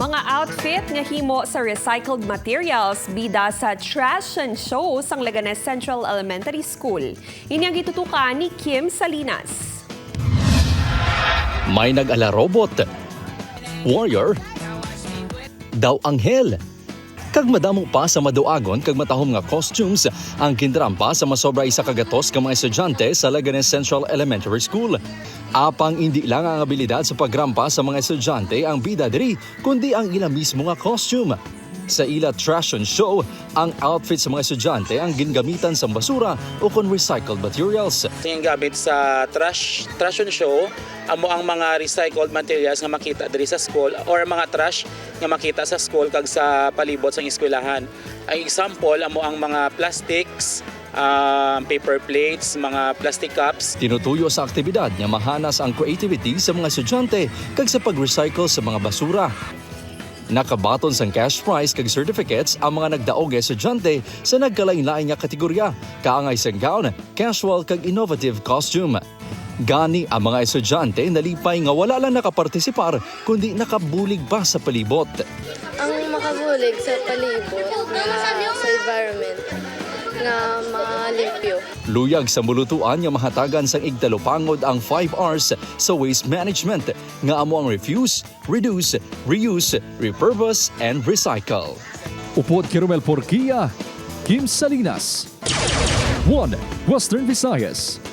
Mga outfit nga himo sa recycled materials bida sa trashion show sang Leganes Central Elementary School. Ini ang gitutukan ni Kim Salinas. May nag-ala robot, warrior, daw anghel. Kag madamo pa sa maduagon kag matahom nga costumes ang gindrampa sa masobra 100 ka mga estudyante sa Leganes Central Elementary School. Apang hindi lang ang abilidad sa pagrampa sa mga estudyante ang bida diri, kundi ang ila mismo nga costume. Sa ila trashion show, ang outfit sa mga estudyante ang gingamitan sa basura o kon recycled materials. Yung gamit sa trashion show amo ang mga recycled materials nga makita diri sa school or mga trash nga makita sa school kag sa palibot sa eskwelahan. Ang example amo ang mga plastics, paper plates, mga plastic cups. Tinutuyo sa aktibidad nga mahanas ang creativity sa mga estudyante kag sa pag-recycle sa mga basura. Nakabaton sang cash prize kag certificates ang mga nagdaog nga estudyante sa nagkalain-lain nga kategorya, kaangay sa gown, casual kag innovative costume. Gani ang mga estudyante nalipay nga wala lang nakapartisipar kundi nakabulig pa sa palibot. Ang makabulig sa palibot nga sa environment nga malimpyo. Luyag sa mulutuan nga mahatagan sang igtalupangod ang 5 R's sa waste management nga amo ang refuse, reduce, reuse, repurpose, and recycle. Upod kay Romel Porquia, Kim Salinas. 1. Western Visayas.